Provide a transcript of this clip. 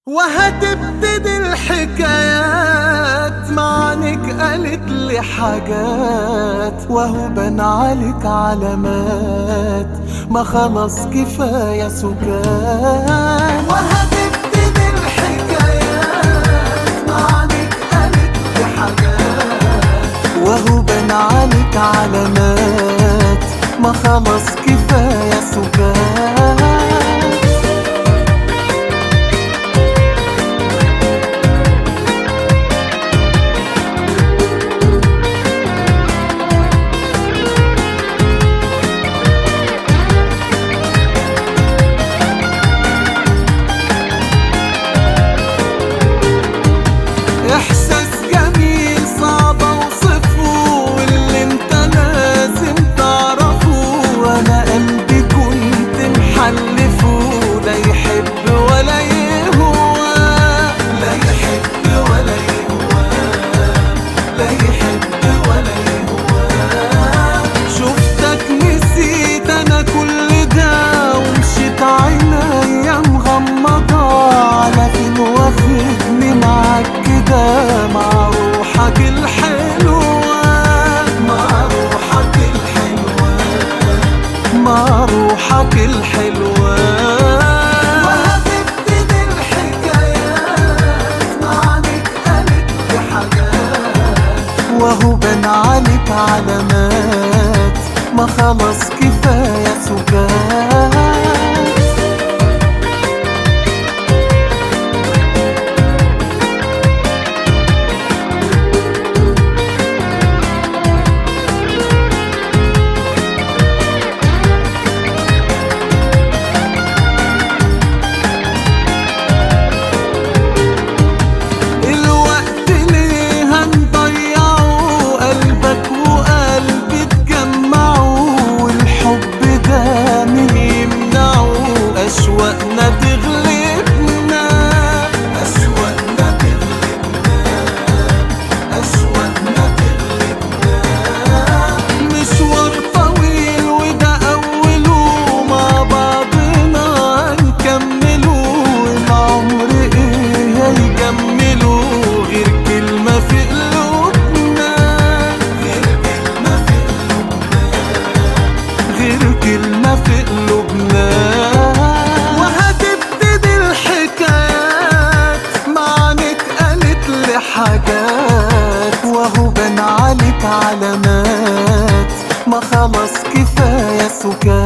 وهتبتدي الحكايات معنك قالت لي حاجات، وهو بان عليك علامات، ما خلاص كفاية سكات. وهتبتدي الحكايات معنك قالت لي حاجات، وهو بان عليك علامات، ما خلاص كفاية سكات. احساس جميل صعب اوصفه، واللي انت لازم تعرفه، وانا قلبي كنت محلفه، لا يحب ولا يهوى، لا يحب ولا يهوى، لا يحب ولا يهوى. شفتك نسيت انا كل ده، ومشيت عينيا مغمضة، على فين واخدني معاك كده، مع روحك الحلوة، مع روحك الحلوة، مع روحك الحلوة. وهتبتدي الحكايات معنك قالت لي حاجات، وهو بان عليك علامات، ما خلاص كفاية سكات. الوقت ليه هنضيعه، قلبك وقلبي اتجمعوا، والحب ده مين يمنعه، أشواقنا تغلبنا، أشواقنا تغلبنا، أشواقنا تغلبنا. مشوار طويل وده أوله، مع بعضنا هنكمله، العمر إيه هيجمله، غير كلمة في قلوبنا، غير كلمة في قلوبنا، غير كلمة في قلوبنا. وهتبتدي الحكايات معنك قالت لي حاجات، وهو بان عليك علامات، ما خلاص كفاية سكات.